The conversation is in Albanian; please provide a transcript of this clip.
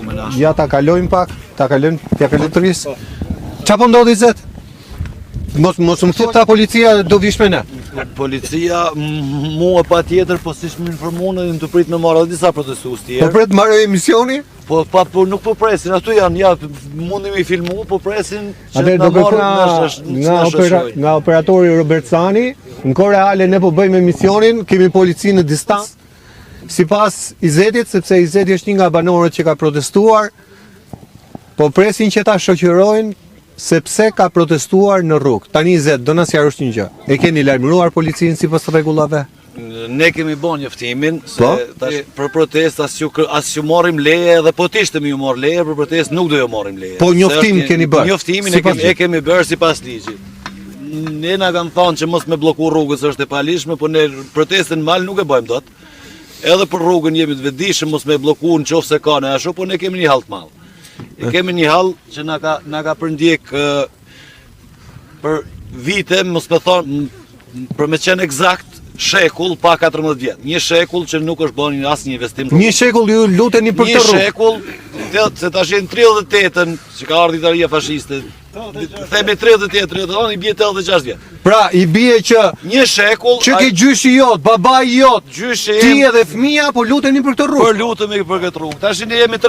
bllokuar na. Ja ta kalojmë pak, ta kalojmë, t'ja kalojmë të ris. Ça po ndodh Izet? Mos mos më thuaj tha policia do vish me ne. Policia mua patjetër, po siç më informuan edhe të prit me marrë edhe disa protestues Po tjerë. pret mbaroj emisioni? Po pa po nuk po presin, aty janë, ja mundemi i filmu, po presin që Atëherë na do kërkoj marrin nga, na sh- nga, na opera, shoqërojnë. nga operatori Robert Sani, në kohë reale ne po bëjmë emisionin, kemi policinë në distancë. Sipas Izetit, sepse Izeti është një nga banorët që ka protestuar, po presin që ta shoqërojnë sepse ka protestuar në rrugë. Tani Izet, do na sqarosh një gjë. E keni lajmëruar policinë sipas rregullave? Ne kemi bën njoftimin se Po? tash për protestë as ju as ju marrim leje edhe po të ishte me ju marr leje për protestë nuk do ju marrim leje. Po, Se njoftim është- keni bërë. Njoftimin e Sipas kemi e kemi bërë sipas ligjit. Ne na kanë thënë që mos me blloku rrugën se është e paligjshme, po ne protestën në mal nuk e bëjmë dot. Edhe për rrugën jemi të vetëdijshëm mos me blloku në qoftë se ka në ashtu, po ne kemi një hall të madh. E kemi një hall që na ka na ka përndjek ë, për vite, mos me thonë, m- për me qenë eksakt, shekull pa 14 vjet. Një shekull që nuk është bërë asnjë investim. Një shekull ju luteni për Një këtë rrugë. shekull, te- se tash në 38-ën, që ka ardhur Italia fashiste, themi 38, 39, i bie 86 vjet. Pra, i bie që Një shekull, që ke gjyshi jot, babai jot, gjyshi ti im edhe fëmia po luteni për këtë rrugë. për lutemi për këtë rrugë. Tash ne jemi të.